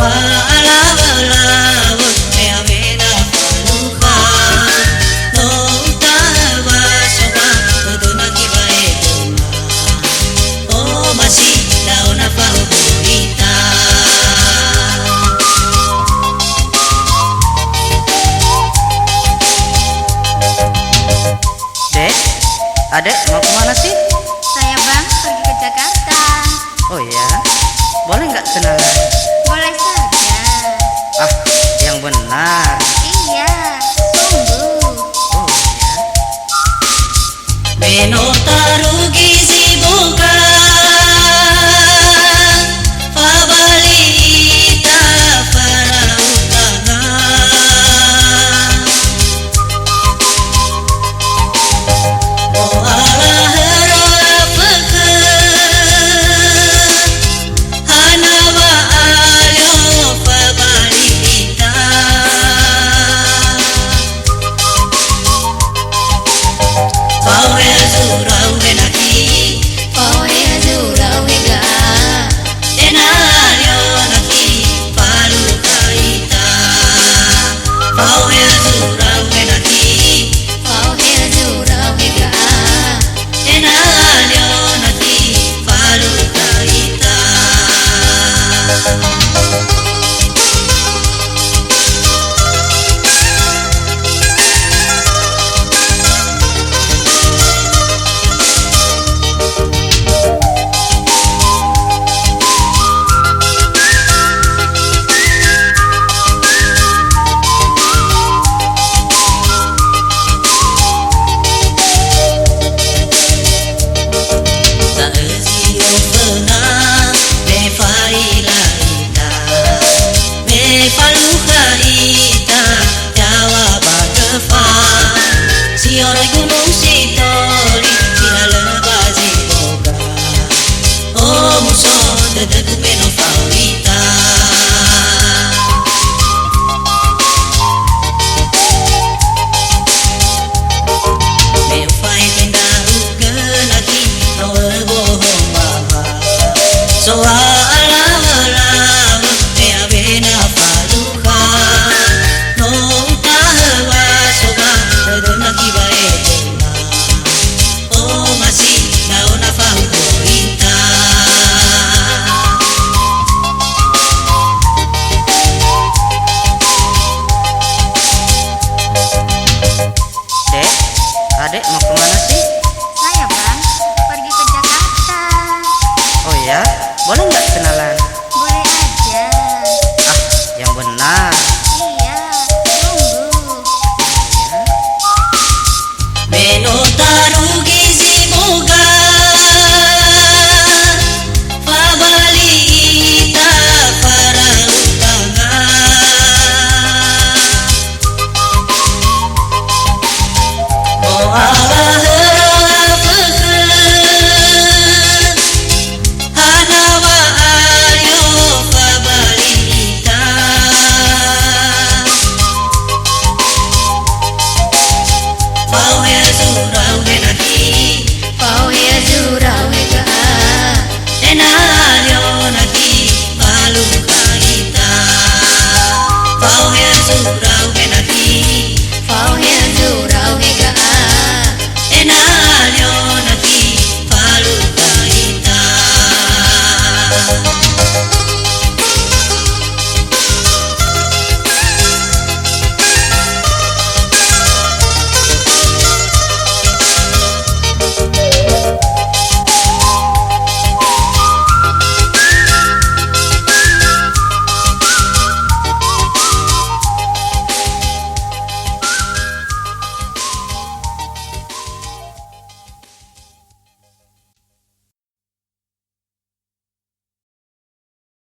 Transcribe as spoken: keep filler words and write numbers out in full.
Fa'alawö-lawö me awena falukha, no utaŵa sofa tödöna giwaegöma. Omasi daona fahuhuita. Dek, Adek, mau kemana sih? Saya, Bang, pergi ke Jakarta. Oh iya? Boleh nggak kenalan? Boleh saja. Ah, yang benar. Iya, sungguh. Oh iya. Me no tarugi zi boga, fabali ita farau tanga. Mo'ala hörö afökhö, hana wa'alio fabali ita. Fao he zurau he naki, fao he zurau he ga. Tenalio naki falukha ita. Fao he zurau he naki, fao he zurau he ga. Tenalio naki falukha ita. Da'ö zi oföna, me fa'ila ita, me falukha ita, yaŵa ba göfa, si oroi